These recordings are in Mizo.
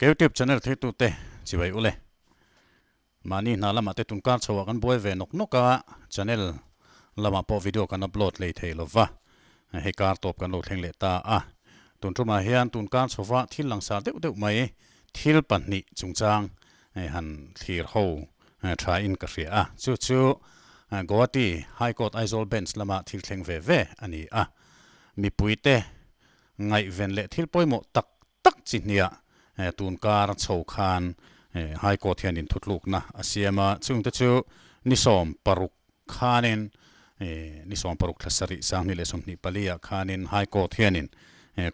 Ka youtube channel thirtute chibai ule. Mahni hna lamah te tunkar chhoah kan buai ve nawk nawk a, channel lamah pawh video kan upload lei thei lova, hei kar tawp kan lo thleng leh ta a. Tun tumah hian tunkar chhova thil langsar deuh deuh mai thil pahnih chungchang han thlir ho tha in ka hria a, chu chu Guwahati High Court Aizawl Bench lama thil thleng ve ve a ni a. Mipuite ngaihven leh thil pawimawh tak tak chi hniah tun kar chho khan High Court hian inthutlukna a siam a, chungte chu ni 16 khanin ni 16 thla sarih 2024 ah khanin High Court hianin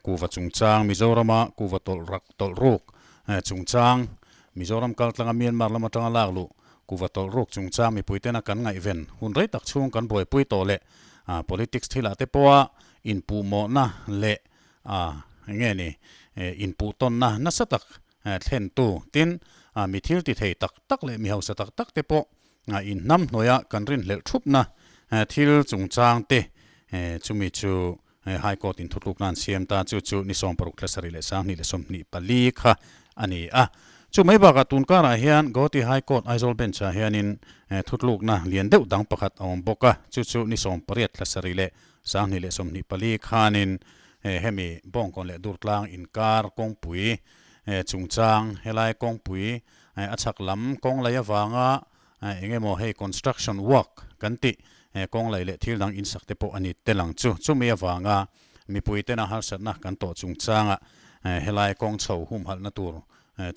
kuva chungchang Mizorama kuva tawlh rak tawlh ruk chungchang Mizoram kaltlanga Myanmar lam atanga lak luh kuva tawlh ruk chungchang mipuitena kan ngaihven hun rei tak chhung kan buaipui tawh leh politics thilah te pawha inpuhmawhna leh A, enge ni, inpuhtawnna nasa tak thlentu tin mi thil ti thei tak tak leh mi hausa tak tak te pawh inhnam hnuaia kan rinhlelh thupna thil chungchang te chumi chu High Court in thutlukna an siam ta chu chu ni 16 thla sarih leh 2024 kha a ni a. Chu mai bakah tun karah hian Guwahati High Court Aizawl Bench ah hianin thutlukna lian deuh dang pakhat a awm bawk a, chu chu ni 18 thla sarih leh 2024 khanin hemi Bawngkawn leh Durtlang inkar kawngpui chungchang helai kawngpui a chhak lam kawng lei avanga eng emaw hei construction work kan tih kawng lei leh thil dang insak te pawh a ni tel ang chu. Chumi avanga mipui tena harsatna kan tawh chungchanga helai kawng chho humhalhna tur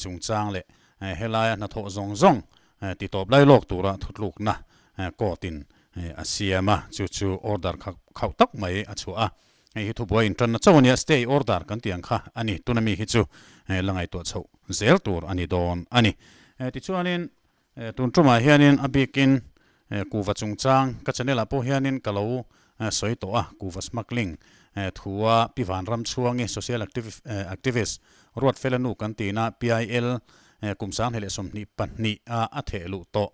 chungchang leh helaia hnathawh zawng zawng titawp lai lawk tura thutlukna court in a siam a, chu chu order kha khauh tak mai a chhuah a, hei hi thubuai intanna chauh a nia, stay order kan tih ang kha a ni, tuna mi hi chu la ngaihtuah chhoh zel tur a ni dawn a ni. Tichuanin tun tumah hianin a bikin kuva chungchang ka channel ah pawh hianin ka lo sawi tawh a, kuva smuggling thua Pi Vanramchhuangi social activist Ruatfela nu kan tina PIL kum 2022 a a theh luh tawh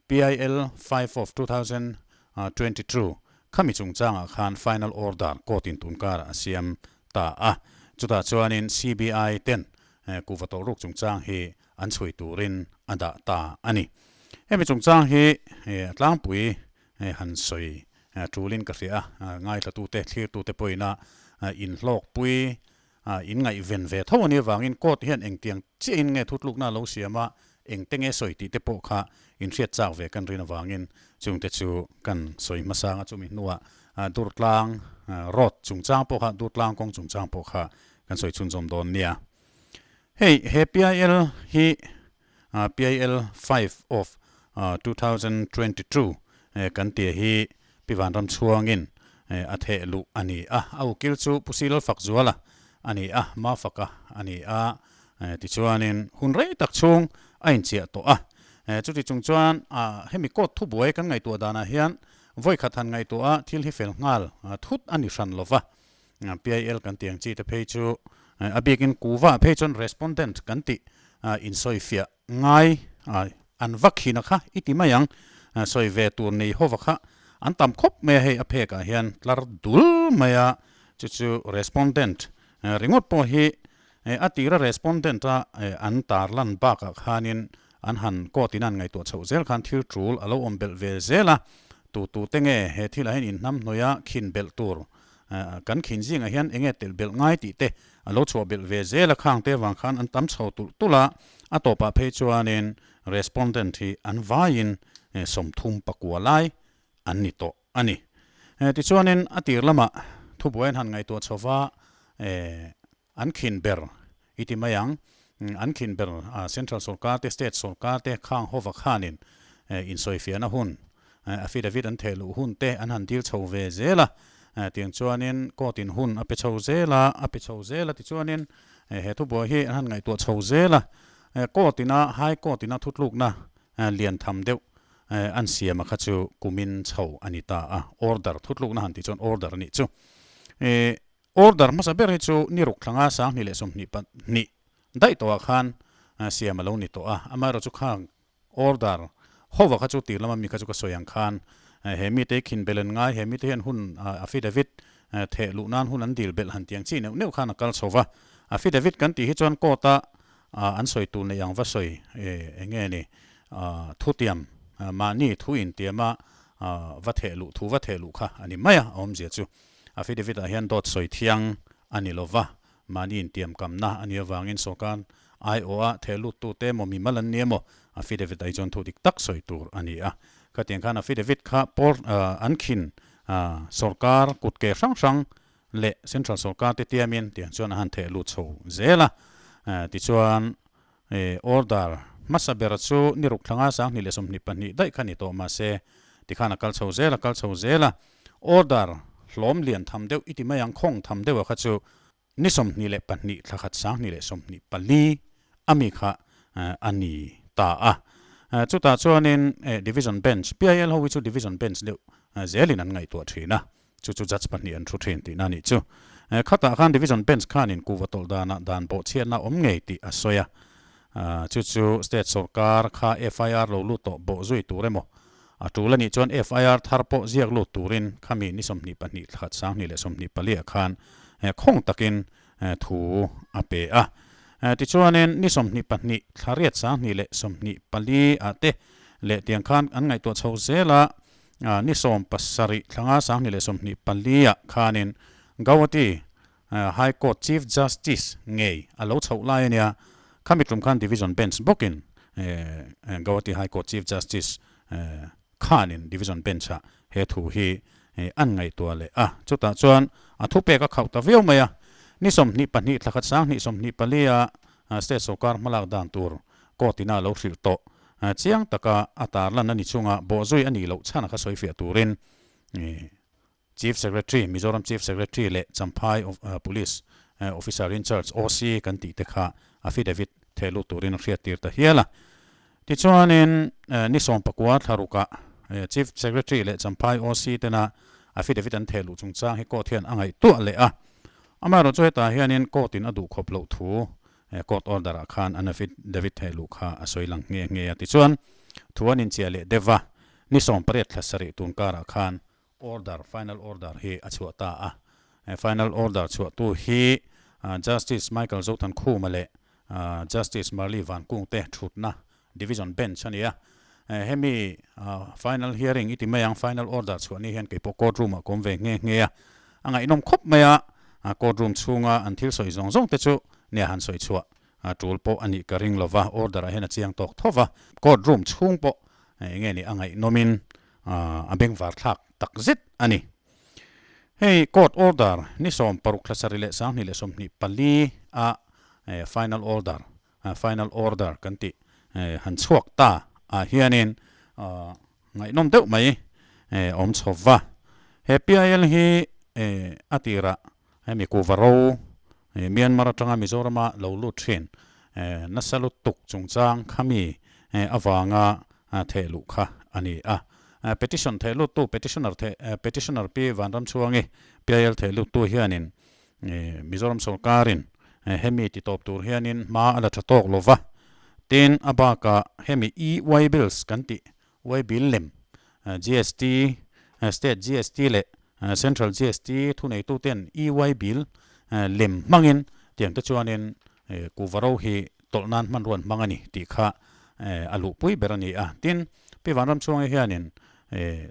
PIL 5 of 2022 khami chungchangah khan final order court in tunkarah a siam ta a, chutah chuanin CBI ten kuhva tawlhruk chungchang hi an chhui turin a dah ta a ni. Hemi chungchang hi a tlangpui han sawi tulin ka hria a, ngaithlatute, thlirtute pawhin a inhlawkpui In ngaihven ve tho a nih avangin court hian engtiang chiahin nge thutlukna a lo siam a, engte nge sawi tih te pawh kha inhriat chak ve kan rin avangin chungte chu kan sawi hmasang a, chumi hnuah Durtlang road chungchang pawh kha, Durtlang kawng chungchang pawh kha kan sawi chhunzawm dawn nia. Hei he PIL hi PIL 5 of 2022 kan tia hi Pi Vanramchhuangin a theh luh a ni a, a ukil chu Pu Silal Fakzuala a ni a, Mafaka a ni a, tichuanin hun rei tak chhung a inchiah tawh a. Chuti chung chuan hemi court thubuai kan ngaihtuah danah hian vawi khat han ngaihtuah a, thil hi fel nghal thut a ni hran lova, PIL kan tih ang chi te phei chu a bikin kuva phei chuan respondent kan tih insawifiah Ngai an va khin a kha i ti mai ang, sawi ve tur nei hova kha an tam khawp mai a, hei a phek ah hian tlar dul mai a, chu chu respondent ringawt pawh hi a tira respondent a an tar lan bak ah khanin an han court in an ngaihtuah chhoh zel khan thil tul a lo awm belh ve zel a, tu tu te nge he thil ah hian inhnamhnawih a khin belh tur kan khin zingah hian enge telh belh ngai tih te a lo chhuah belh ve zel a, khang te avang khan an tam chho tulh tulh a, a tawpah phei chuanin respondent hi an vaiin 39 lai an ni tawh a ni. Tichuanin a tir lamah thubuai an han ngaihtuah chho va, an khin ber i ti mai ang, an khin ber central sorkar te state sorkar te khang hova khanin insawifiahna hun affidavit an theh luh hun te an han dil chho ve zel a, tiang chuanin court in hun a pe chho zel a, a pe chho zel a tichuanin he thubuai hi an han ngaihtuah chho zel a, court ina high court ina thutlukna lian tham deuh an siam a kha chu kumin chho a ni ta a, order thutlukna han tih chuan order a nih chu. Order hmasa ber hi chu ni ruk thlanga 2022 daih tawhah khan siam a lo ni tawh a, amaherawhchu kha order hova kha chu tir lama mi kha chu ka sawi ang khan he mite hi khin belh an ngai, he mite hian hun affidavit theh luh nan hun an dil belh han tiang chi neuh neuh khan a kal chho va. Affidavit kan tih hi chuan court a an sawi tur neih ang va sawi eng nge ni thutiam mahni thu intiama va theh luh thu va theh luh kha a ni mai a, a awmzia chu affidavit ah hian dawt sawi thiang a ni lova, mahni intiam kamna a nih avangin sawrkar aiawha theh lut tute emaw mimal an ni emaw affidavit ah hi chuan thu dik tak sawi tur a ni a. Khatiang khan affidavit kha pawl an khin sawrkar kutke hrang hrang leh Central sawrkar te tiamin tiang chuan a han theh lut chho zel a. Tichuan order hmasa ber chu ni ruk thlanga 2022 daih kha ni tawh mahse tikhan a kal chho zel a kal chho zel a. Order hlawm lian tham deuh i ti mai ang khawng tham deuh a kha chu ni 22 thla khat 2024 ami kha a ni ta a. Chutah chuanin Division Bench, PIL ho hi chu Division Bench deuh zelin an ngaihtuah thin a. Chu chu judge pahnih an thu thin tihna a nih chu. Khatah khan Division Bench khanin kuhva tawlh danah dan bawhchhiatna awm ngei tih a sawi a. Chu chu State sawrkar kha FIR lo lut tawh bawh zui tur emaw a tul a nih chuan FIR thar pawh ziak lut turin khami ni 22 thla khat 2024 ah khan khawng takin thu a pe a. Tichuanin ni 22 thla riat 2024 ah te leh tiang khan an ngaihtuah chho zel a. Ni 17 thlanga 2024 ah khanin Gauhati High Court Chief Justice ngei a lo chhoh lai a nia. Khami tum khan Division Bench bawkin Gauhati High Court Chief Justice khanin Division Bench ah he thu hi an ngaihtuah leh a. Chutah chuan a thupek a khauh ta viau mai a. Ni 22 thla khat 2024 ah State sawrkar hmalak dan tur court ina lo hrilh tawh. Chiang taka a tarlan a ni chunga bawhzui a nih loh chhan a kha sawi fiah turin Chief Secretary, Mizoram Chief Secretary leh Champhai Police Officer in Charge, OC, kan tih te kha affidavit theh lut turin a hriat tir ta hial a. Tichuanin ni 19 thla rukah Chief Secretary leh Champhai OC tena affidavit an theh luh chungchang hi court hian a ngaihtuah leh a. Amaherawhchu hetah hianin court in a duhkhawp loh thu Court order ah khan an affidavit theh luh kha a sawi lang nghe nghe a. Tichuan, thu an inchiah leh deuh va, ni 18 thla sarih tun karah khan order, final order hi a chhuah ta a. Final order chhuahtu hi Justice Michael Zothankhuma leh Justice Marli Vankungte thutna Division Bench a ni a. Hemi final hearing i ti mai ang, final order chhuah ni hian keipawh court room ah ka awm ve nghe nghe a. A ngaihnawm khawp mai a, court room chhunga an thil sawi zawng zawng te chu nia han sawi chhuah tul pawh a nih ka ring lo va, order ah hian a chiang tawk tho va. Court room chhung pawh eng nge ni a ngaihnawmin a bengvar thlak tak zet a ni. Hei court order ni 16 thla sarih leh 2024 a final order Final order kan tih han chhuak ta ah hianin ngaihnawm deuh mai awm chho va. He PIL hi a tirah hemi kuhva ro Myanmar atanga Mizorama lo lut thin nasa lutuk chungchang khami avanga theh luh kha a ni a. Petition theh luttu petitioner theh petitioner Pi Vanramchhuangi PIL theh luttu hianin Mizoram sawrkarin hemi ti tawp tur hianin hma a la tha tawk lo va, tin a bakah hemi e-way bills kan tih way bill lem GST, state GST leh central GST thuneituten e-way bill lem hmangin tiang te chuanin kuhva ro hi tawlh nan hmanrua an hmang a ni tih kha a luhpui ber a ni a. Tin, Pi Vanramchhuangi hianin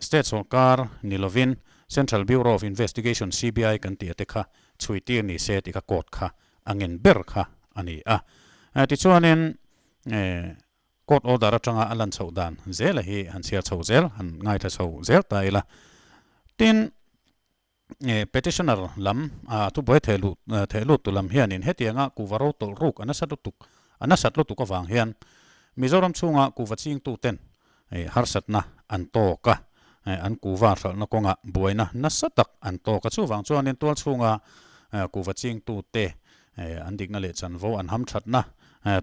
State sawrkar ni lovin Central Bureau of Investigation, CBI, kan tih te kha chhui tir ni se tih kha court kha a ngen ber kha a ni a. Tichuanin court order atanga a lan chhoh dan zela hi han chhiar chho zel, han ngaithla chho zel ta ila. Tin, petitioner lam a thubuai theh luh theh lut tu lam hianin hetianga kuhva ro tawlh ruk a nasa lutuk a nasat lutuk avang hian Mizoram chhunga kuhva chingtu ten harsatna an tawk a, an kuhva hralhna kawngah buaina nasa tak an tawk a, chuvang chuanin tual chhunga kuhva chingtu te an dikna leh chanvo an hamthatna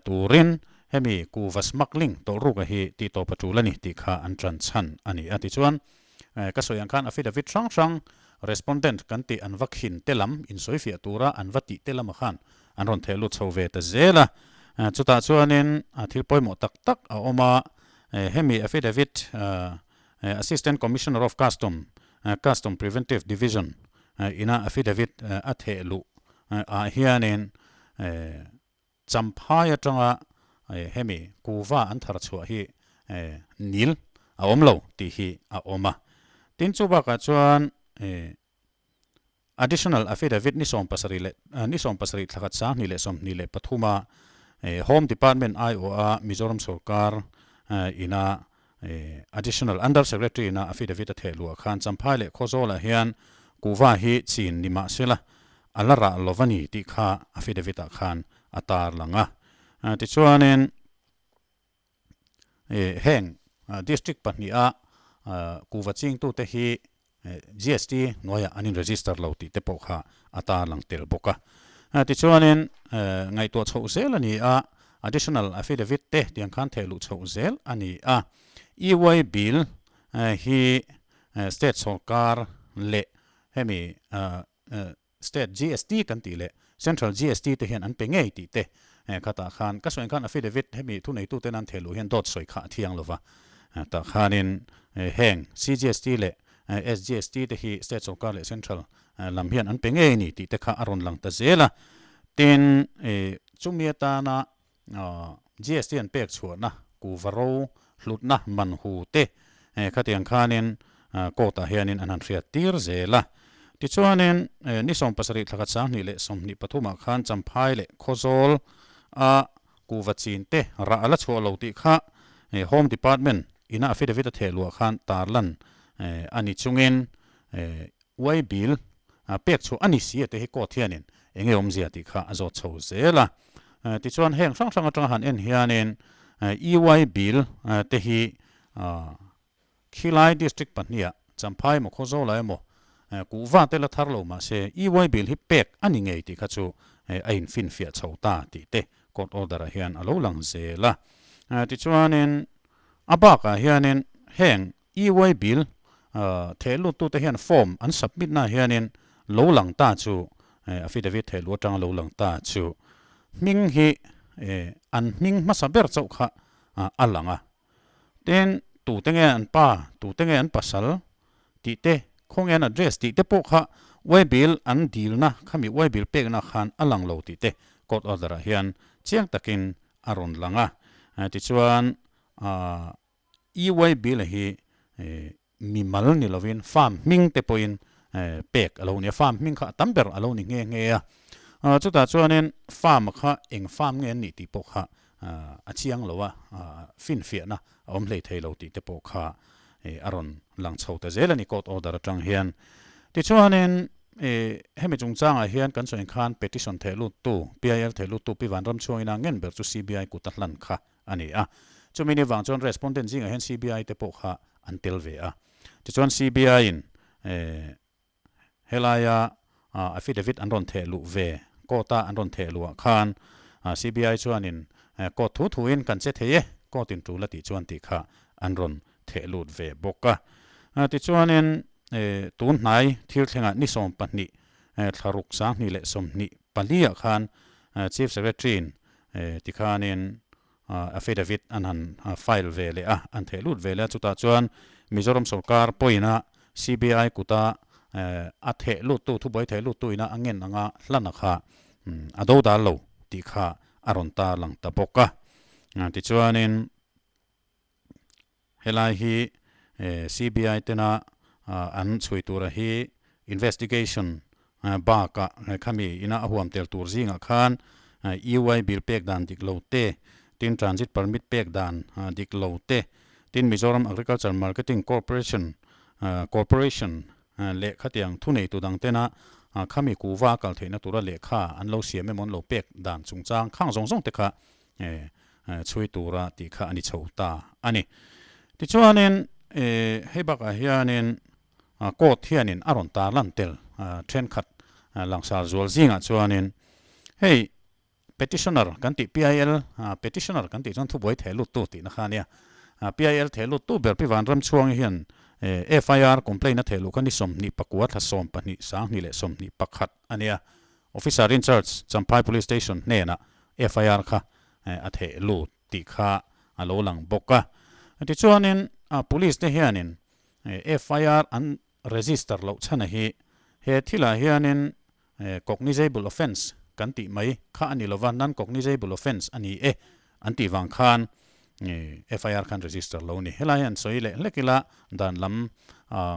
turin hemi kuhva smuggling tawlh ruk a hi tihtawp a tul a ni tih kha an tan chhan a ni a. Tichuan Ka sawi ang khan affidavit hrang hrang respondent kan tih an va khin te lam insawifiah tura an va tih te lamah khan an rawn theh lut chho ve ta zel a. Chutah chuanin thil pawimawh tak tak a awm a, hemi affidavit Assistant Commissioner of Custom, Custom Preventive Division ina affidavit a theh luh ah hianin. Champhai atanga hemi kuva an thar chhuah hi nil a awm lo tih hi a awm a. Tin chu bakah chuan Additional Affidavit ni 70 leh ni 70 thlakhat 2023 a Home Department aiawha Mizoram sorkar ina Additional Under Secretary ina affidavit a theh luah khan Champhai leh Khawzawlah hian kuhva hi chin ni mahsela a la rah lo va ni tih kha affidavit ah khan a tarlang a. Tichuanin heng district pahniha kuhva chingtute hi GST hnuaiah an in register lo tih te pawh kha a tarlang tel bawk a. Tichuanin ngaihtuah chhoh zel a ni a, additional affidavit te tiang khan theh luh chhoh zel a ni a. EY bill hi state sawrkar leh hemi State GST kan tih leh Central GST te hian an pe ngei tih te khatah khan ka sawi ang khan affidavit hemi thuneituten an thehluh hian dawt sawi kha a thiang lova tah khanin heng CGST leh SGST te hi State sawrkar leh Central lam hian an pe ngei ni tih te kha a rawn lang ta zel a. Tin, chumi atana GST an pek chhuahna kuhva ro hlutna man hu te khatiang khanin court ah hianin an han hriat tir zel a. Tichuanin ni 70 thlakhat 2023 ah khan Champhai leh Khawzawl a kuhva chin te rah a la chhuah lo tih kha Home Department ina affidavit a theh luah khan tarlan a ni chungin Uai bill pek chhuah a ni si a te hi court hianin eng nge awmzia tih kha a zawt chho zel a. Tichuan heng hrang hrang atanga han en hianin EY bill te hi khilai district pahniha Champhai emaw Khawzawla emaw kuhva te la thar lo mahse EY bill hi pek a ni ngei tih kha chu a infinfiah chho ta tih te court order ah hian a lo lang zel a. Tichuanin a bakah hianin heng EY bill theh luttute hian form an submit na hianin lo lang ta chu affidavit theh luh atanga lo lang ta chu hming hi an hming hmasa ber chauh kha a lang a. Tin, tute nge an pa, tute nge an pasal tih te, khawnge an address tih te pawh kha EY bill an dilna khami EY bill pekna khan a lang lo tih te court order ah hian chiang takin a rawn lang a. Tichuan EY bill hi mimal ni lovin farm hming te pawhin pek a lo ni a, farm hming kha a tam ber a lo ni nghe nghe a. Chutah chuanin farm kha eng farm nge an nih tih pawh kha a chiang lo a, finfiahna a awm hlei thei lo tih te pawh kha a rawn lang chho ta zel a ni court order atang hian. Tichuanin hemi chungchangah hian kan sawi khan petition thehluttu, PIL thehluttu Pi Vanramchhuangina ngen ber chu CBI kut a hlan kha a ni a. Chumi ni vang chuan respondent zingah hian CBI te pawh kha an tel ve a. Tichuan CBI in helaia affidavit an rawn theh luh ve, court a an rawn theh luh ah khan CBI chuanin court thu thu in kan che thei e, court in tul a tih chuan tih kha an rawn theh lut ve bawk a. Tichuanin tun hnai thil thlengah ni 12 thlaruk 2024 ah khan Chief Secretary in Tikhanin affidavit an han file ve leh a, an theh lut ve leh a, chutah chuan Mizoram sorkar pawina CBI kuta a theh luttu, thubuai theh luttu ina a ngen anga hlana kha a dodal lo tih kha a rawn tarlang ta bawk a. Tichuanin Helai hi CBI tena an chhui tura hi investigation bakah khami ina a huam tel tur zingah khan EY bill pek dan dik lo te, tin transit permit pek dan dik lo te, tin Mizoram Agriculture Marketing Corporation Corporation leh khatiang thuneitu dang tena khami kuhva a kal theihna tura lehkha an lo siam emaw an lo pek dan chungchang khang zawng zawng te kha chhui tura tih kha a ni chho ta a ni. Tichuanin hei bakah hianin court hianin a rawn tarlan tel thenkhat langsar zual zingah chuanin hei petitioner kan tih PIL petitioner kan tih chuan thubuai theh luttu tihna kha a nia. PIL theh luttu ber Pi Vanramchhuangi hian FIR complaint a theh luh kha ni 29 thla 12 2021 a nia. Officer in charge Champhai Police Station hnenah FIR kha a theh lut tih kha a lo lang bawk a. Tichuanin Police te hianin FIR an register loh chhana hi he thilah hianin cognizable offence kan tih mai kha a ni lova, non-cognizable offence a ni e an tih vang khan FIR khan register lo ni. Helai an sawi leh hlek ila dan lam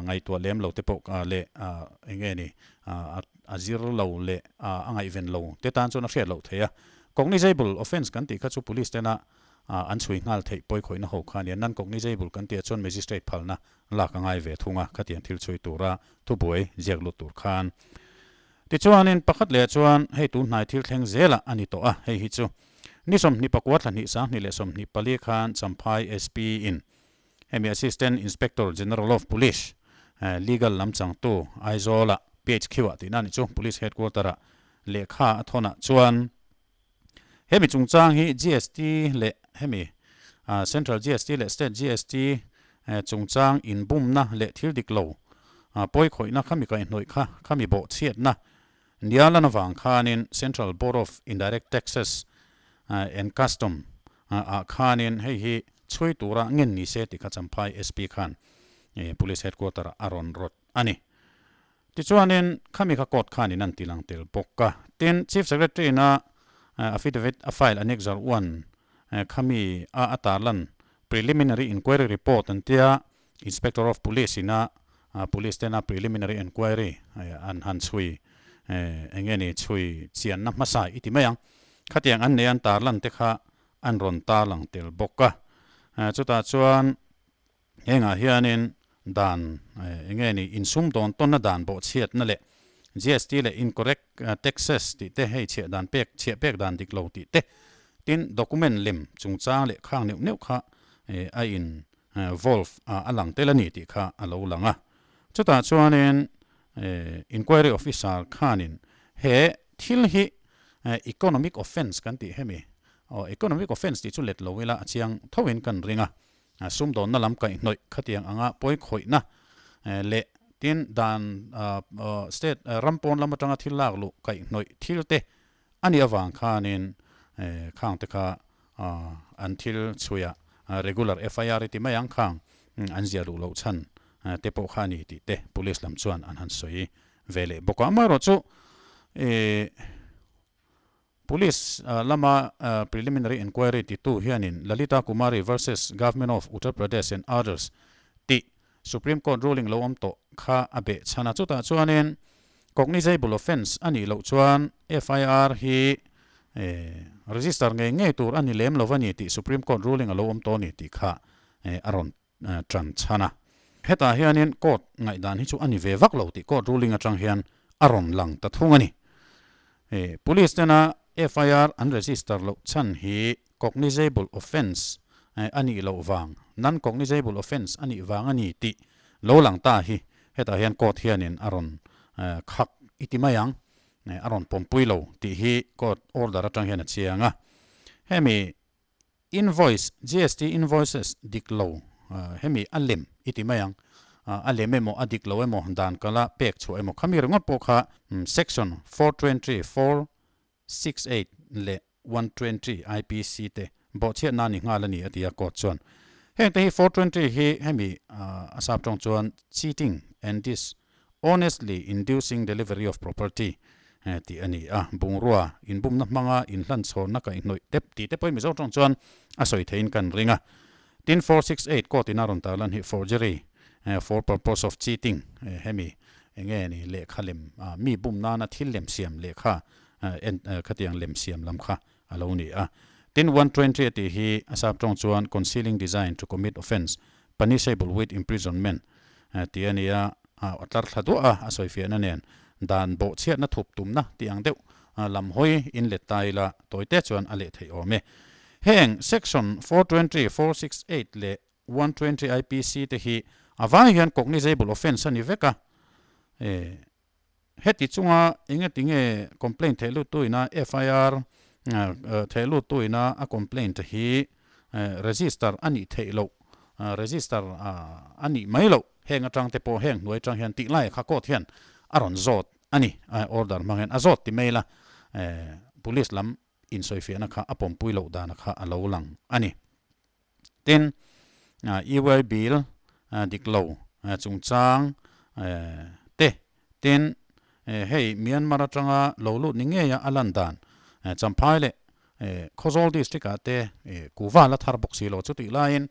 ngaihtuah lem lo te pawh leh eng nge ni a zir lo leh a ngaihven lo te tan chuan a hriat loh theih a. Cognizable offence kan tih kha chu police tena an chhui nghal theih pawikhawihna ho kha a nia. Non-cognizable kan tih ah chuan magistrate phalna lak a ngai ve thung a, khatiang thil chhui tura thubuai ziak lut tur khan. Tichuanin pakhat leh chuan hei tun hnai thil thleng zelah a ni tawh a, hei hi chu ni 24 thla hnih 2024 khan Champhai SP in hemi Assistant Inspector General of Police, Legal lam changtu Aizawl-ah PHQ-ah tihna a nih chu Police Headquarter-ah lehkha a thawnah chuan Hemi chungchang hi GST leh hemi Central GST leh State GST chungchang inbumna leh thil dik lo pawikhawihna khami kaihhnawih kha khami bawhchhiatna nialan avang khanin Central Board of Indirect Taxes and Custom ah khanin hei hi chhui tura ngen ni se tih kha Champhai SP khan Police Headquarter ah a rawn rawt a ni. Tichuanin khami kha court khanin an ti lang tel bawk a. Tin, Chief Secretary ina affidavit a file Annexure 1 khami a a tarlan Preliminary Inquiry Report an tia Inspector of Police ina Police tena Preliminary Enquiry an han chhui eng nge ni chhui chianna hmasa i ti mai ang. Khatiang an nei an tarlan te kha an rawn tarlang tel bawk a. Chutah chuan Hengah hianin dan eng nge ni insumdawn tawnna dan bawhchhiatna leh GST leh incorrect taxes tih te hei chhiah dan pek chhiah pek dan dik lo tih te tin document lem chungchang leh khang neuh neuh kha a in volve a lang tel a ni tih kha a lo lang a. Chutah chuanin inquiry officer khanin he thil hi economic offence kan tih hemi aw economic offence tih chu let lo ila a chiang thoin kan ring a. Sumdawnna lam kaihhnawih khatiang anga pawikhawihna leh tin dan state ram pawn lam atanga thil lak luh kaihhnawih thil te a nih avang khanin khang te kha an thil chhuiah regular FIR i ti mai ang khang an ziah luh loh chhan te pawh kha a ni tih te police lam chuan an han sawi ve leh bawk a. Amaherawhchu Police lama preliminary inquiry titu hianin Lalita Kumari versus Government of Uttar Pradesh and others tih Supreme Court ruling lo awm tawh kha a beh chhan a. Chutah chuanin cognizable offence a nih loh chuan FIR hi register ngei ngei tur a ni lem lo a ni tih Supreme Court ruling a lo awm tawh a ni tih kha a rawn ṭan chhan a. Hetah hianin court ngaihdan hi chu a ni ve vak lo tih court ruling aṭang hian a rawn lang ta thung a ni. Police tena FIR an register loh chhan hi cognizable offence a nih loh vang, non-cognizable offence a nih vang a ni tih lo lang ta hi hetah hian court hianin a rawn khak i ti mai ang, a rawn pawmpui lo tih hi court order aṭang hian a chiang a. Hemi Invoice, GST invoices dik lo, hemi a lem i ti mai ang, a lem emaw a dik lo emaw dan kala pek chhuah emaw khami ringawt pawh kha section 420, 468 leh 120 IPC te bawhchhiatna a ni nghal a ni a ti a court chuan. Heng te hi 420 hi hemi a sap tawng chuan cheating and dis Honestly inducing delivery of property tih a ni a, bungrua inbumna hmanga inhlanchhawnna kaihhnawih tep tih te pawhin Mizo tawng chuan a sawi theihin kan ring a. Tin, 468 court ina rawn tarlan hi forgery for purpose of cheating hemi enge ni lehkha lem mi bum nana thil lem siam lehkha en khatiang lem siam lam kha a lo ni a. Tin, 120 a tih hi a sap tawng chuan concealing design to commit offence punishable with imprisonment tih a ni a, a tlar thla duah a, a sawifiahna nen dan bawhchhiatna thup tumna tih ang deuh lam hawi in let ta ila tawite chuan a leh theih awm e. Heng Section 420, 468 leh 120 IPC te hi a vai hian cognizable offence a ni vek a, Heti chunga engati nge complaint theh lut tu ina FIR theh lut tu ina a complaint hi register a nih theih loh, register a nih mai loh heng atang te pawh heng hnuai atang hian tih lai kha court hian a rawn zawt a ni, order hmang hian a zawt ti mai la police lam insawifiahna kha a pawmpui loh dana kha a lo lang a ni. Tin, EY bill dik lo chungchang te, tin, Hei Myanmar atanga lo lut ni ngeia a lan dan Champhai leh Khawzawl district ah te kuhva la thar bawk si lo chutih laiin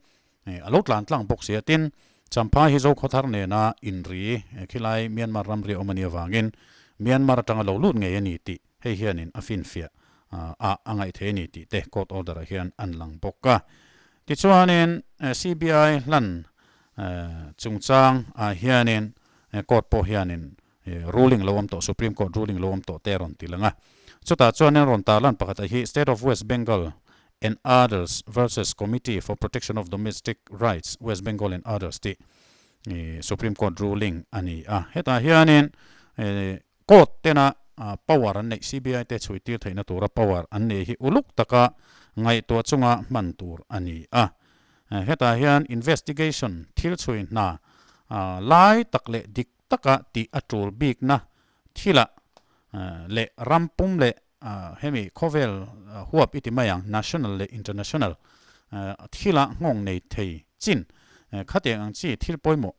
a lo tlan tlang bawk si a. Tin, Champhai hi Zokhawthar nena inri khilai Myanmar ramri awm a nih avangin Myanmar atanga lo lut ngei a ni tih hei hianin a finfiah a a ngaih thei a ni tih te court order ah hian an lang bawk a. Tichuanin CBI hlan chungchang ah hianin court pawh hianin ruling lo awm tawh, Supreme Court ruling lo awm tawh te a rawn ti lang a. Chutah chuanin rawn tarlan pakhatah hi State of West Bengal and Others versus Committee for Protection of Domestic Rights, West Bengal and Others tih Supreme Court ruling a ni a. Hetah hianin court tena power an neih, CBI te chhui tir theihna tura power an nei hi uluk taka ngaihtuah chunga hman tur a ni a. Hetah hian investigation thil chhui hna lai tak leh dik taka tih a tul bikna thilah leh ram pum leh hemi khawvel huap i ti mai ang, national leh international thila nghawng nei thei chin khatiang ang chi thil pawimawh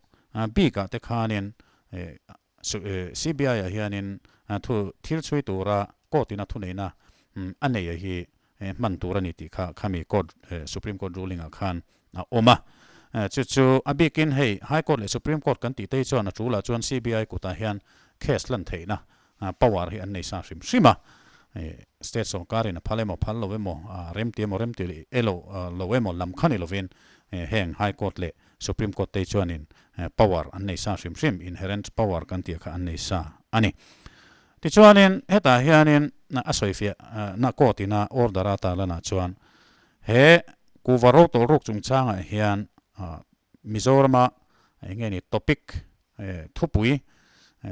bikah te khanin CBI ah hianin thu thil chhui tura court in a thuneihna a nei a hi hman tur a ni tih kha khami court Supreme Court ruling ah khan a awm a. Chu chu a bikin hei High Court leh Supreme Court kan tih te hi chuan a tulah chuan CBI kutah hian case lan theihna power hi an nei sa hrim hrim a. State sawrkarin a phal emaw phal lo emaw remti emaw remti elo lo emaw lam kha ni lovin heng High Court leh Supreme Court te hi chuanin power an nei sa hrim hrim, inherent power kan tih kha an nei sa a ni. Tichuanin hetah hianin a sawifiah na court ina order a tarlanah chuan He kuhva ro tawlh ruk chungchangah hian Mizorama eng nge ni topic thupui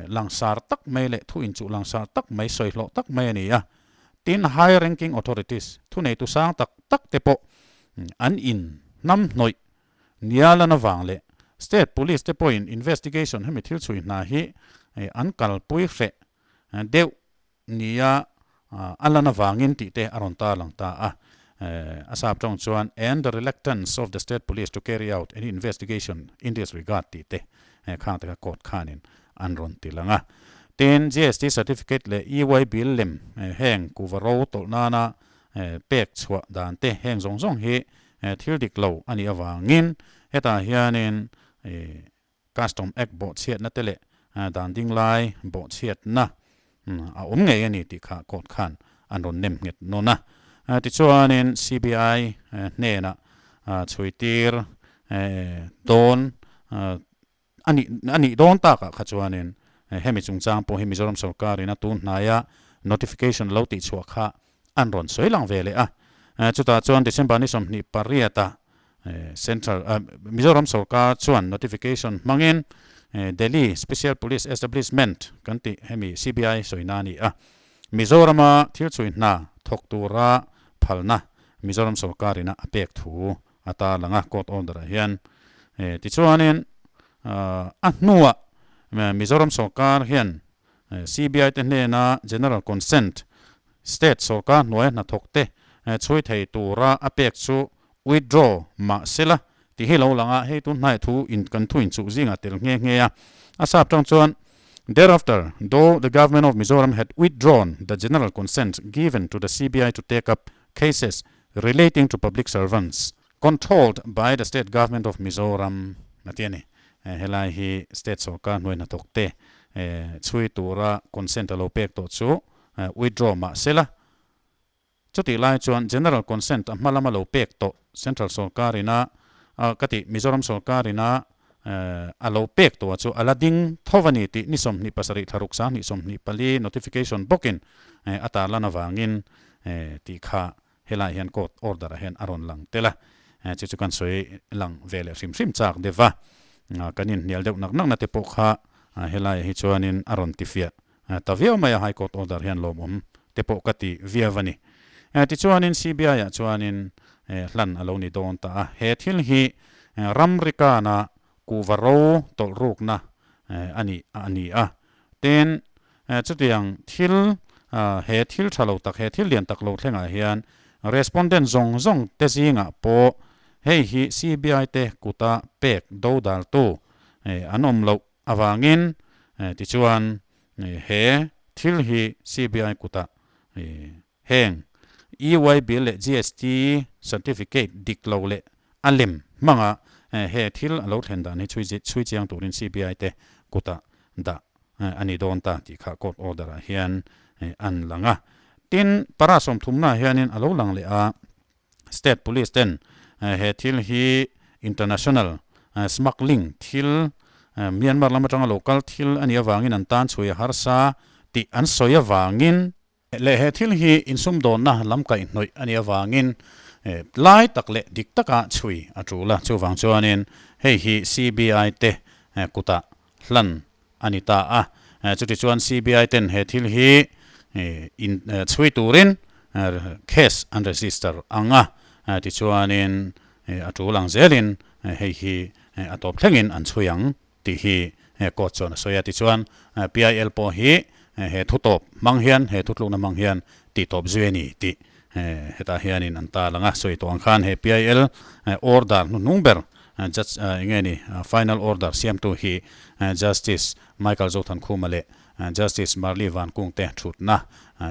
langsar tak mai leh thu inchuh langsar tak mai sawi hlawh tak mai a ni a. Tin, high ranking authorities thuneitu sang tak tak te pawh an in hnam hnawih nialan avang leh state police te pawhin investigation hemi thil chhui hna hi an kalpui hreh deuh Nia, a lan avangin tih te a rawn tar lang ta a. A sap tawng chuan and the reluctance of the state police to carry out any investigation in this regard tih te khang te kha court khanin an rawn ti lang a. Tin, GST certificate leh EY bill lem heng kuhva ro tawlh nana pek chhuah dan te heng zawng zawng hi thil dik lo a nih avangin hetah hianin Custom Act bawhchhiatna te leh dan ding lai bawhchhiatna a awm ngei a ni tih kha court khan an rawn nem nghet nawn a. Tichuanin CBI hnenah chhuitir dawn a nih a nih dawn takah kha chuanin hemi chungchang pawh hi Mizoram sorkarin a tun hnaia notification lo tihchhuah kha an rawn sawi lang ve leh a. Chutah chuan December ni 28 ah Central Mizoram sorkar chuan notification hmangin Delhi Special Police Establishment kan tih hemi CBI sawina a ni a. Mizorama thil chhui hna thawk tura phalna Mizoram sorkarina a pek thu a tarlang a court order ah hian. Tichuanin a hnuah Mizoram sorkar hian CBI te hnena General Consent, State sorkar hnuaia hnathawk te chhui thei tura a pek chu withdraw mah sela tih hi lo lang a, hei tun hnai thu in kan thu inchuh zingah tel nghe nghe a. A sap tang chuan, Thereafter, though the Government of Mizoram had withdrawn the general consent given to the CBI to take up cases relating to public servants controlled by the State Government of Mizoram a ti a ni. Helai hi State sorkar hnuai hnathawk te chhui tura consent a lo pek tawh chu withdraw mah sela, chutih lai chuan General Consent a hma lama lo pek tawh Central sorkar ina ka tih Mizoram sorkar ina a lo pek tawh chu a la ding tho a ni tih ni 27 thlaruk 2024 notification bawkin a tarlan avangin tih kha Helaiah hian court order ah hian a rawn lang tel a, chu chu kan sawi lang ve leh hrim hrim chak deuh va, kan inhnial deuh nak nak na te pawh kha helaiah hi chuanin a rawn tifiah ta viau mai a, high court order hian lawmawm te pawh ka ti viau a ni. Tichuanin CBI ah chuanin hlan a lo ni dawn ta a, he thil hi ramrikana kuhva ro tawlh rukna a ni a ni a, Tin, chutiang thil, he thil tha lo tak, he thil lian tak lo thlengah hian respondent zawng zawng te zingah pawh hei hi CBI te kuta pek dodaltu an awm loh avangin tichuan He thil hi CBI kutah heng EY bill leh GST certificate dik lo leh a lem hmanga he thil a lo thlen dan hi chhui chiang turin CBI te kutah dah a ni dawn ta tih kha court order ah hian an lang a. Tin, para sawmthumna hianin a lo lang leh a, State Police ten he thil hi international smuggling thil, Myanmar lam atanga lo kal thil a nih avangin an tan chhui a harsa tih an sawi avangin, leh he thil hi insumdawnna lam kaihhnawih a nih avangin lai tak leh dik taka chhui a tul a, chuvang chuanin hei hi CBI te kutah hlan a ni ta a. Chutichuan CBI ten he thil hi in chhui turin case an register ang a, tichuanin a tul ang zelin hei hi a tawp thlengin an chhui ang. Tih hi he court chuan a sawi a, tichuan PIL pawh hi he thu tawp hmang hian, he thutlukna hmang hian tih tawp zui a ni tih hetah hianin an ta lang a. Sawi tawh ang khan he PIL order hnuhnung ber judge eng nge ni final order siamtu hi Justice Michael Zothankhuma leh Justice Marli Vankung te thutna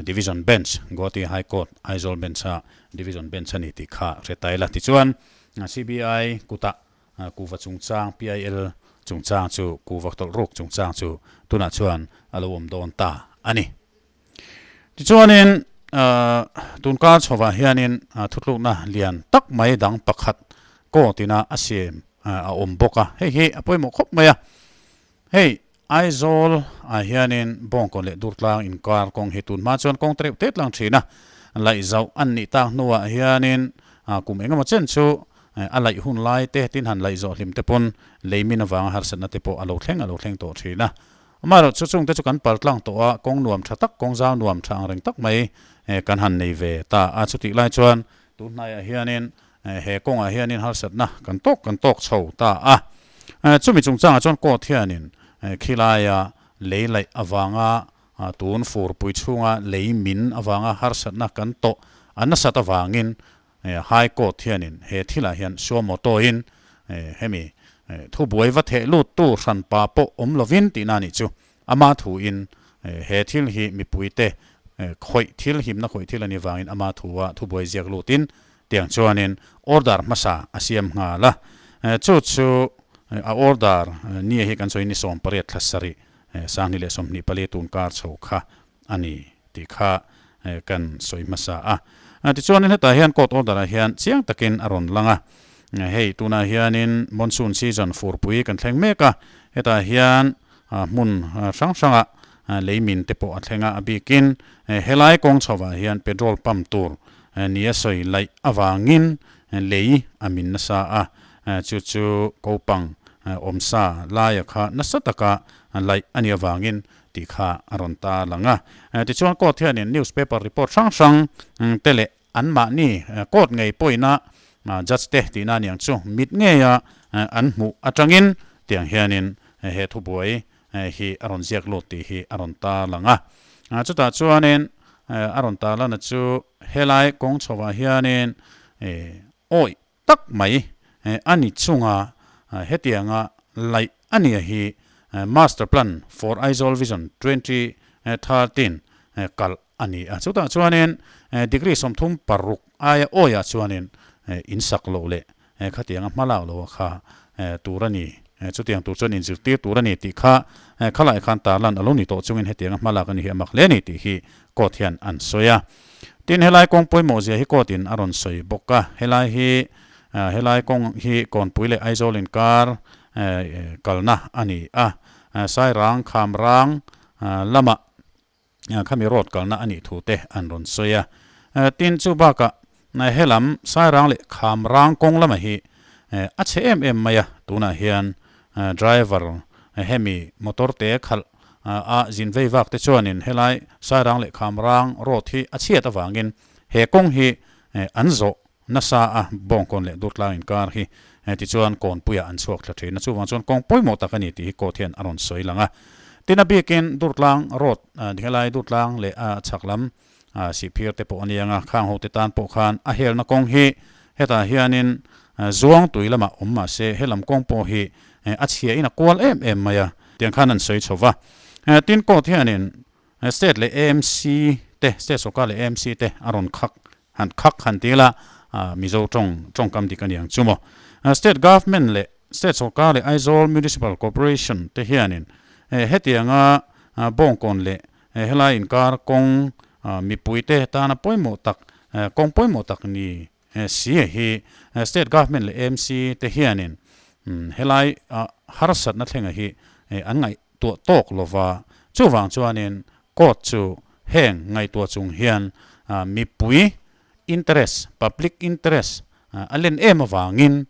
Division Bench, Guwahati High Court Aizawl Bench-a Division Bench a ni tih kha hre ta ila. Tichuan CBI kutah Kuhva chungchang, PIL chungchang chu kuhva tawlh ruk chungchang chu tunah chuan a lo awm dawn ta a ni. Tichuanin tunkar chhovah hianin thutlukna lian tak mai dang pakhat court ina a siam a awm bawk a, hei hi a pawimawh khawp mai a. Hei Aizawl ah hianin Bawngkawn leh Durtlang inkar kawng hi tun hma chuan kawng tereuh te tlang thin a, laih zauh an nih tak hnuah hianin kum engemaw chen chu a laih hun lai te tin han laih zawh hlim te pawn lei min avanga harsatna te pawh a lo thleng a lo thleng tawh thin a. Amaherawh chu chung te chu kan pal tlang tawh a, kawng nuam tha tak, kawng zau nuam tha ang reng tak mai kan han nei ve ta a. Chutih lai chuan tun hnaiah hianin He kawngah hianin harsatna kan tawk kan tawk chho ta a. Chumi chungchangah chuan court hianin khilaia lei laih avanga tun furpui chhunga lei min avanga harsatna kan tawh a nasat avangin High Court hianin he thilah hian suamawtawin hemi thubuai va theh luttu hranpa pawh awm lovin tihna a nih chu. Ama thuin he thil hi mipuite khawih thil, himna khawih thil a nih vangin ama thua thubuai ziak lutin tiang chuanin order hmasa a siam nghal a. Chu chu a order nia hi kan sawi ni 18 thla sarih 2024 tun kar chho kha a ni tih kha kan sawi hmasa a. Tichuanin hetah hian court order ah hian chiang takin a rawn lang a. Hei tunah hianin monsoon season furpui kan thleng mek a, hetah hian hmun hrang hrangah lei min te pawh a thleng a, a bikin helai kawng chhovah hian petrol pump tur nia sawi laih avangin lei a min nasa a, chu chu kopang awmsa laia kha nasa taka laih a nih avangin tih kha a rawn ta lang a. Tichuan court hianin newspaper report hrang hrang te leh anmahni court ngei pawhina judge te tihna a niang chu mit ngeia an hmuh atangin tiang hianin he thubuai hi a rawn ziak lut tih hi a rawn ta lang a. Chutah chuanin a rawn ta lana chu helai kawng chhovah hianin awih tak mai a ni chunga hetianga laih a nia hi Master Plan for Aizawl Vision 2013 kalh a ni a. Chutah chuanin degree 36 aia awiah chuanin in sak loh leh khatianga hma lak loh kha tur a ni. Chutiang tur chuan inzirtir tur a ni tih kha khalai khan tarlan a lo ni tawh chungin hetianga hma lak a ni hi a mak hle a ni tih hi court hian an sawi a. Tin, helai kawng pawimawh zia hi court in a rawn sawi bawk a, helai hi helai kawng hi Kawnpui leh Aizawl inkar kalna a ni a, Sairang, Khamrang lamah khami road kalna a nih thu te an rawn sawi a. Tin, chu bakah helam Sairang leh Khamrang kawng lamah hi a chhe em em mai a, tunah hian driver hemi motor te khalh a zin vei vak te chuanin helai Sairang leh Khamrang road hi a chhiat avangin he kawng hi an zawh nasa a, Bawngkawn leh Durtlang inkar hi tichuan Kawnpuiah an chhuak thla thin a, chuvang chuan kawng pawimawh tak a ni tih hi court hian a rawn sawi lang a. Tin, a bikin Durtlang road helai Durtlang leh a chhak lam Sihphir te pawh a ni ang a, khang ho te tan pawh khan a helna kawng hi hetah hianin Zuangtui lamah awm mah se helam kawng pawh hi a chhia in a kual em em mai a, tiang khan an sawi chho va. Tin court hianin State leh AMC te, State sawrkar leh AMC te a rawn khak han khak han ti ila Mizo tawng tawngkam dik a ni ang chu maw. State Government leh State sawrkar leh Aizawl Municipal Corporation te hianin hetianga Bawngkawn leh helai inkar kawng mipuite tana pawimawh tak kawng pawimawh tak ni si hi State Government leh AMC te hianin helai harsatna thlenga hi an ngaihtuah tawk lova, chuvang chuanin Court chu heng ngaihtuah chung hian mipui interest, public interest, a len em avangin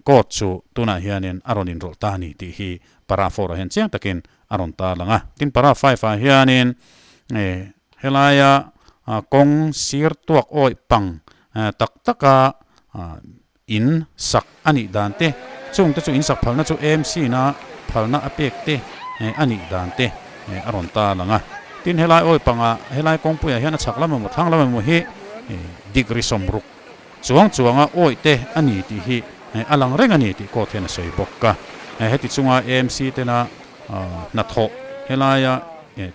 Court chu tunah hianin a rawn inrawlh ta a ni tih hi para four ah hian chiang takin a rawn tarlang a. Tin para five ah hianin Helaia kawng sir tuak awih pang tak taka in sak a nih dan te, chungte chu in sak phalna chu AMC na phalna a pek te a nih dan te a rawn ta lang a. Tin helai awih pangah helai kawngpuiah hian a chhak lam emaw thlang lam emaw hi degree sawmruk chuang chuanga awih te a ni tih hi a lang reng a ni tih court hian a sawi bawk a. Heti chunga AMC tena hnathawh helaia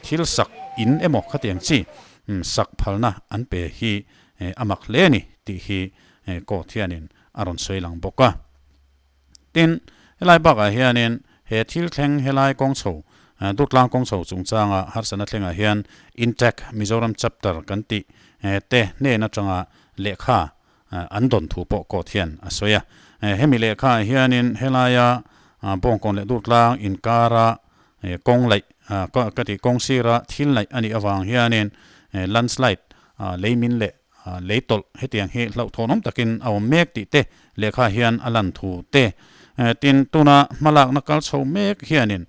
thil sak in emaw khatiang chi sak phalna an pe hi a mak hle a ni tih hi court hianin a rawn sawi lang bawk a. Tin, helai bakah hianin he thil thleng helai kawng chho, Durtlang kawng chho chungchanga harsatna thlengah hian Intact Mizoram Chapter kan tih te hnen atanga lehkha an dawn thu pawh court hian a sawi a. Hemi lehkhaah hianin helaia Bawngkawn leh Durtlang inkara kawng laih ka tih kawng sira thil laih a nih avang hianin landslide leimin leh lei tawlh hetiang hi hlauhthawnawm takin a awm mek tih te lehkha hian a lan thu te. Tin, tuna hmalakna kal chho mek hianin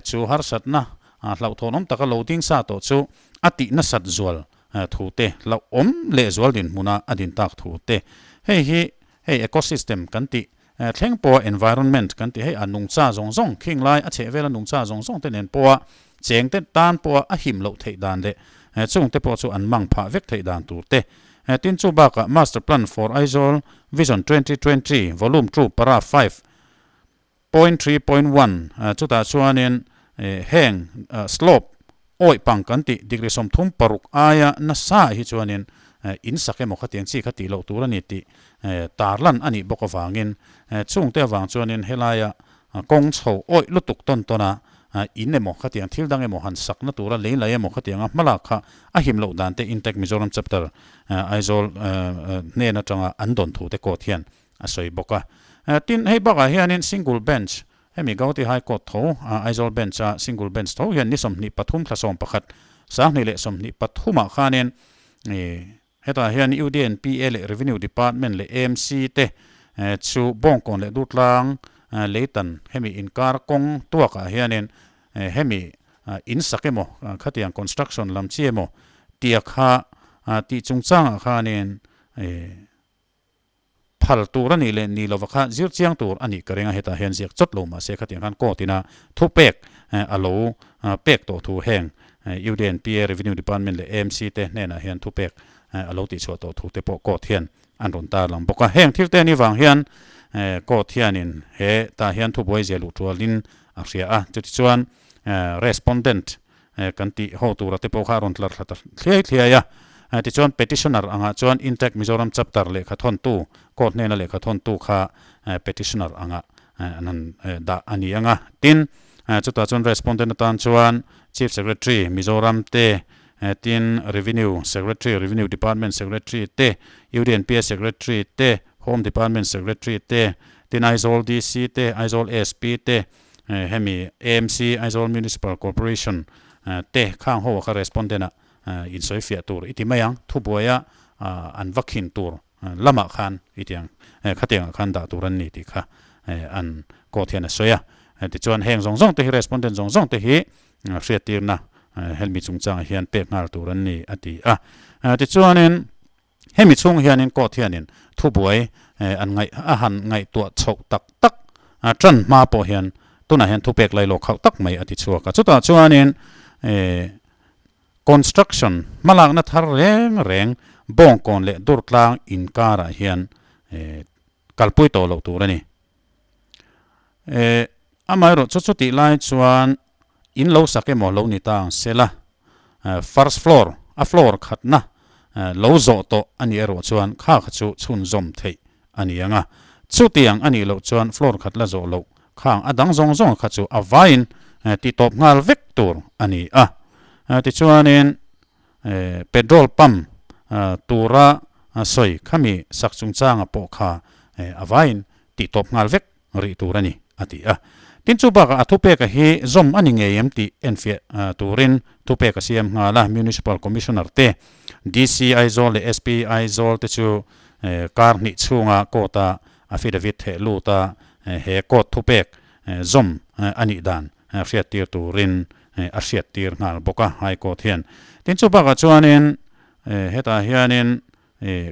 chu harsatna hlauhthawnawm taka lo ding sa tawh chu a tih nasat zual thu te, hlauhawm lehzual dinhmuna a din tak thu te. Hei hi hei ecosystem kan tih thleng pawha environment kan tih hei a nungcha zawng zawng khing lai a chheh vela nungcha zawng zawng te nen pawha cheng te tan pawha a him loh theih dan leh chung te pawh chu an mang phah vek theih dan tur te. Tin chu bakah Master Plan for Aizawl Vision 2020 Volume 2 Para 5.3.1 chutah chuanin heng slope awih pang kan tih degree 36 aia nasa hi chuanin in sak emaw khatiang chi kha tih loh tur a ni tih tarlan a nih bawk avangin chungte avang chuanin helaia kawng chho awih lutuk tawn tawna in emaw khatiang thil dang emaw han sakna tura lei lai emaw khatianga hmalak kha a him loh dan te Intact Mizoram Chapter Aizawl hnen atanga an dawn thu te court hian a sawi bawk a. Tin, hei bakah hianin single bench, hemi Gauhati High Court tho, Aizawl bench-a single bench tho hian ni 23 thla 11, 2023 ah khanin hetah hian UDNPA leh Revenue Department leh AMC te chu Bawngkawn leh Durtlang leitan hemi inkar kawng tuakah hianin hemi in sak emaw khatiang construction lam chi emaw tia kha tih chungchangah khanin Phal tur a nih leh ni lova kha zir chiang tur a nih ka ring a, hetah hian ziak chawt lo mahse khatiang khan court ina thu pek a lo pek tawh thu heng UDNPA, Revenue Department leh AMC te hnenah hian thu pek a lo tihchhuah tawh thu te pawh court hian an rawn tarlang bawk a. Heng thil te ni vang hian court hianin he tah hian thubuai zia luh tualin a hria a, chutichuan respondent Kan tih ho tura te pawh kha a rawn tlar thla ta thliai thliai a. Tichuan petitioner angah chuan Intact Mizoram Chapter lehkha thawntu, court hnena lehkha thawntu kha petitioner angah an han dah a ni ang a. Tin, chutah chuan respondent atan chuan Chief Secretary Mizoram te, tin Revenue Secretary, Revenue Department Secretary te, UDNPA Secretary te, Home Department Secretary te, tin Aizawl DC te, Aizawl SP te, Hemi AMC, Aizawl Municipal Corporation, te khang ho kha respondent ah insawi fiah tur i ti mai ang. Thubuaia an va khin tur lamah khan i ti ang. Khatiangah khan dah tur an ni tih kha an court hian a sawi a. Tichuan heng zawng zawng te hi respondent zawng zawng te hi hriattirna helmi chungchangah hian pek nghal tur an ni a ti a. Tichuanin. Hemi chhung hianin court hianin thubuai an ngaih a han ngaihtuah chhoh tak tak tan hma pawh hian tunah hian thupek lailawk khauh tak mai a ti chhuak a. Chutah chuanin construction hmalakna thar reng reng Bawngkawn leh Durtlang inkarah hian kalpui tawh loh tur a ni. Amaherawhchu chutih lai chuan. In lo sak emaw lo ni ta ang sela, first floor, a floor khatna lo zawh tawh a nih erawh chuan kha kha chu chhunzawm theih a ni ang a. Chutiang a nih loh chuan floor khat la zawh loh khang a dang zawng zawng kha chu a vaiin ti tawp nghal vek tur a ni a. Tichuanin petrol pump tura sawi khami sak chungchanga pawh kha a vaiin ti tawp nghal vek rih tur a ni, a ti a. Tin, chu bakah a thupeka hi zawm a ni ngei em tih enfiah turin thupek a siam nghal a. Municipal Commissioner te, DC Aizawl leh SP Aizawl te chu kar hnih chhunga court-a affidavit theh lut a, he court thupek zawm a nih dan hriattir turin a hriattir nghal bawk a, High Court hian. Tin, chu bakah chuanin hetah hianin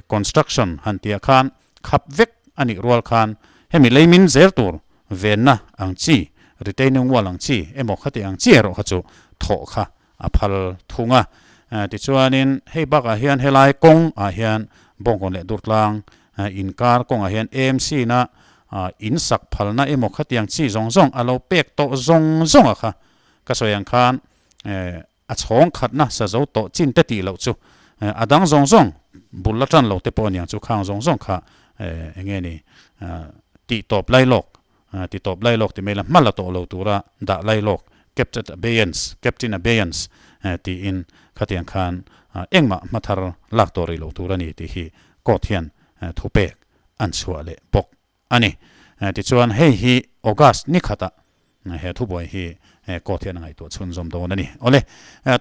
construction han tihah khan khap vek a nih rual khan hemi lei min zel tur venna ang chi, retaining wall ang chi emaw khati ang chi erawh kha chu thawh kha a phal thung a. Tichuanin hei bakah hian helai kawng ah hian Bawngkawn leh Durtlang inkar kawngah hian AMC na in sak phalna emaw khatiang chi zawng zawng a lo pek tawh zawng zawng a kha ka sawi ang khan A chhawng khatna sa zo tawh chin te tih loh chu a dang zawng zawng bul la tan lo te pawh aniang chu khang zawng zawng kha eng nge ni tih tawp lai lawk ti tawp lai lawk ti mai la hma la tawh lo tura dah lai lawk kept at abeyance kept in abeyance tiin khatiang khan engmah hma thar lak tawh rih lo tur a ni tih hi court hian thupek an chhuah leh bawk a ni. Tichuan hei hi August ni khatah he thubuai hi court hian a ngaihtuah chhunzawm dawn a ni. Awle,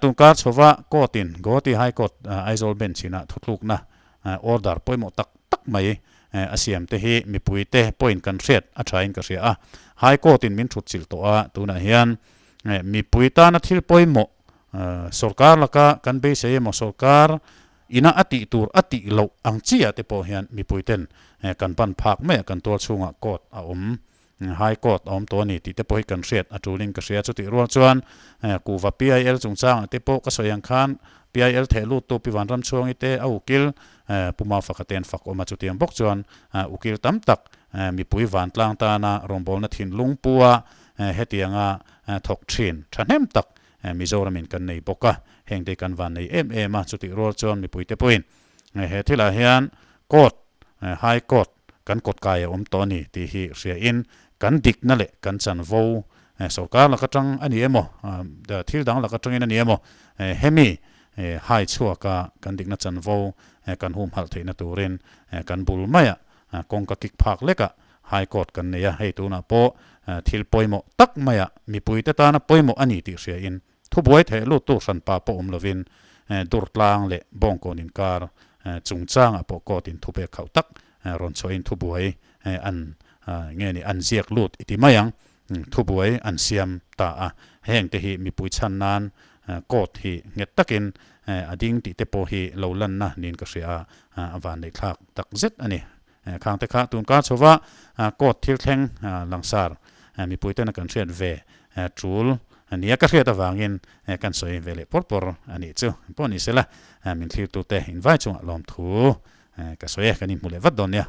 tunkar chhova court in Guwahati High Court Aizawl Bench ina thutlukna order pawimawh tak tak mai a siam te hi mipui te pawhin kan hriat a thain ka hria a. High Court in min thut chilh tawh a, tunah hian mipui tana thil pawimawh sorkar laka kan beisei emaw sorkar Ina a tih tur a tih loh ang chiah te pawh hian mipui ten kan pan phak mai a, kan tual chhungah court a awm, High Court a awm tawh a ni tih te pawh hi kan hriat a tulin ka hria. Chutih rual chuan kuhva PIL chungchangah te pawh ka sawi ang khan PIL theh luttu Pi Vanramchhuangi te a ukil Pu Mafaka te an fak awm a, chutiang bawk chuan ukil tam tak mipui vantlang tana rawngbawlna thinlung pua hetianga thawk thin thahnem tak Mizoramin kan nei bawk a, heng te kan van nei em em a, chutih rual chuan mipuite pawhin he thilah hian court, High Court kan kawt kai a awm tawh a ni tih hi hriain kan dikna leh kan chanvo sorkar lak atang a ni emaw, thil dang lak atangin a ni emaw, hemi hai chhuaka kan dikna chanvo kan humhalh theihna turin kan bul maiah kawngka kik phak lekah High Court kan nei a, hei tunah pawh thil pawimawh tak maiah mipuite tana pawimawh a ni tih hriain thubuai theh luttu hranpa pawh awm lovin Durtlang leh Bawngkawn inkar chungchangah pawh court in thupek khauh tak rawn chhuahin thubuai an nge ni an ziak lut i ti mai ang, thubuai an siam ta a, heng te hi mipui chhan nan court hi nghet takin a ding tih te pawh hi lo lanna niin ka hria a, a vanneihthlak tak zet a ni. Khang te kha tun kar chhova court thil thleng langsar mipui tena kan hriat ve tul nia ka hriat avangin kan sawi ve leh pawr pawr a nih chu pawh ni sela min thlirtute invai chungah lawmthu ka sawi e, kan inhmu leh vat dawn nia.